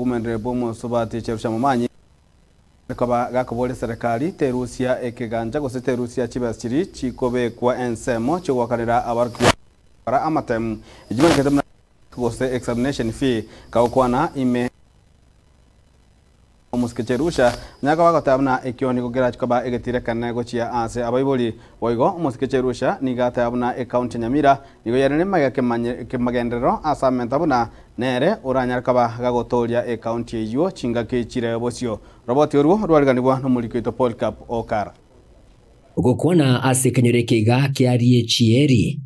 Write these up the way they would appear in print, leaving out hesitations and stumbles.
Women Rep Omosubati Cherusha Momanyi koba gakoboria eserekari terusia ekegancha gose terusia chibesa chiria chikobekwa ensemo chiogoakanera abarokigwa gokora amatemu echimanyekete buna gose examination fee kagokwana ime Omosike Cherusha nigo agoteba buna ekio nigo kerache koba egetiro ekenene gochia ase abaibori. Boigo omosike Cherusha nigo ateba buna ecounty ya Nyamira nigo yarenge magega kemagenderero ase amenta buna nere oranyare koba gagotooria ecounty eyio chingaki chire bosio. Roboti orwo rwariganigwa nomoriki oito Polycarp Okara. Gokwana ase ekenyoro eke iga kia Riechieri,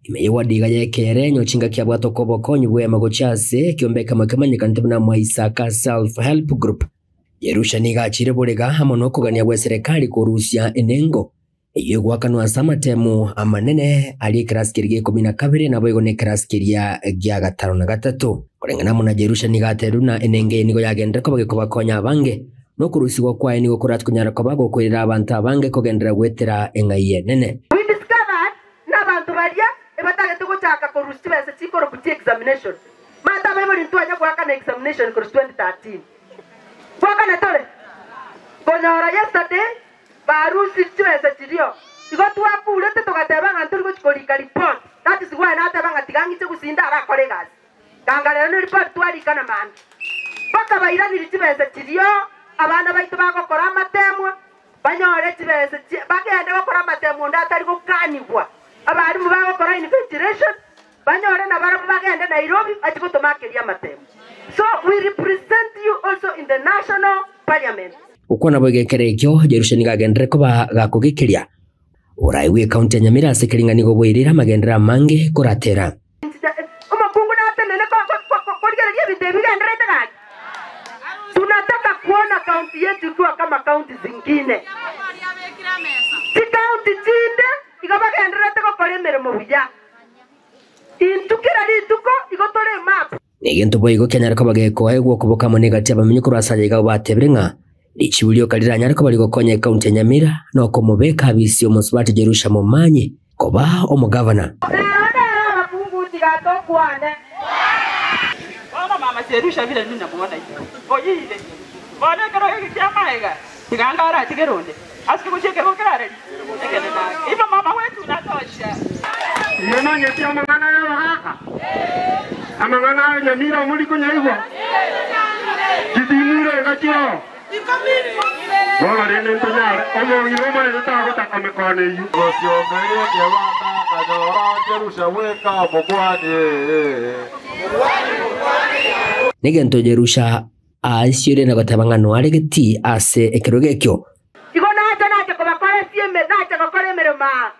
ime y'ewadi iga y'ekeere, Nyochinga kiabwate okobokonyi bw'eema gochia ase ekeombe ekemo kemanyekanete buna Mwaisaka Self Help Group. Jerusha nigo achiire borega amo nokogania gw'eserekari korusia enengo eyio egoakanwa ase amatemu amanene aria ekerasi keria gia ikomi na kabere naboigo nekerasi keria gia gatano na gatato. Koreng'ana amo na Jerusha nigo atebirie buna enengo eye nigo yagenderere koba gekobakonya abange, na okorusigwa kwaye nigo korache konyara koba gokoirera abanto abange kogenderera goetera eng'ai enene. We discovered ng'a abanto baria ebatagete gochaka korusia chibesa chikorokwa chi examination. Mate abaibori ntwanya goakana examination korwa 2013. Goakana tore? Konyora yesterday barusirie chibesa chirio. Igo twakurete togateba ng'a ntori gochi korika report. That is why nateba ng'a tiga ng'iche gose ndarakore egasi. Ganga rero ne report twarika na mambia. Mpaka bairanirie chibesa chirio abana baito bagokora amatemwa banyore chibesa bagende gokora amatemwa onde atari gokanigwa. Abalimu bagokora invigilation banyore nabarabwo bagende Nairobi bachie gotomakeria amatemo. So we represent you also in the national parliament. Gokwana boigo ekero ekio, Jerusha nigo agenderere koba gakogekeria oboraai bw'ekaunti ya Nyamira ase ekering'anio igo boirire amagenderero amange koratera. Omokungu natenene korigereria ebinto ebi bigendererete gaki. Tunataka kuona kaunti yetu ikiwa kama kaunti zingine. Chikaunti chinde igo bagendererete gokora emeremo buya. Intwe kera rituko igo tore emap. Negento boigo kianyare koba gekoegwa okoboka amo negati y'abamenyi korwa ase aya iga batebire ng'a richibu rioka riranyare koba rigokonya ekaunti ya Nyamira nokomobeka abisi omosubati Jerusha Momanyi koba omogavana. Ero nere abakungu tiga tokwane. Bono mama Jerusha bire ninamuona igo oyiire. Bono ekero geke ki'amaega tiga ngare atigere onde ase gochia ekerogo kerareri ekenene ake. Igo mama wetu natosha. Inwe nonyeti amang'ana y'abagaaka? Amang'ana ayo nyamira omori konyaigwa? Chitimure enga chiao. Bono rende ntonyare, omong'ina omonene tagotaka mekono eyio. Gosiomeria ekebanda akanyora Jerusha bweka omokuani. Negento Jerusha aisiore na goteba ng'a noare getii ase ekerogo ekio. Igo nacha nache kobakora esieme, nache gokora emeremo aa.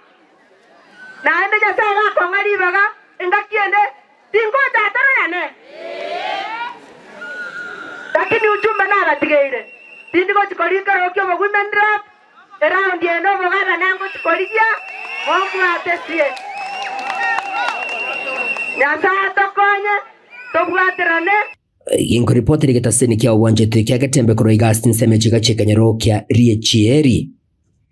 Naende Nyasae gakong'a ribaga engaki ende, tingocha atororane. Lakini ujumbe nabatigeire, tindi gochi koria ekerogo ki'obowomen rep, eraundi eye nobogabana ngochi korigia, mombwatesie. Nyasae atokonye, tobwaterane. Ginkoripotera egetaseni kia obwanchete kia Getembe korwa iga ase chinsemo echi iga chi'ekenyoro kia Riechieri,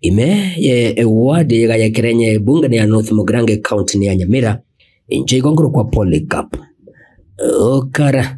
ime ye eward iga ya Ekerenye ebunge ya North Mugirango ecounty ya Nyamira, inche igo nkorokwa Polycarp Okara.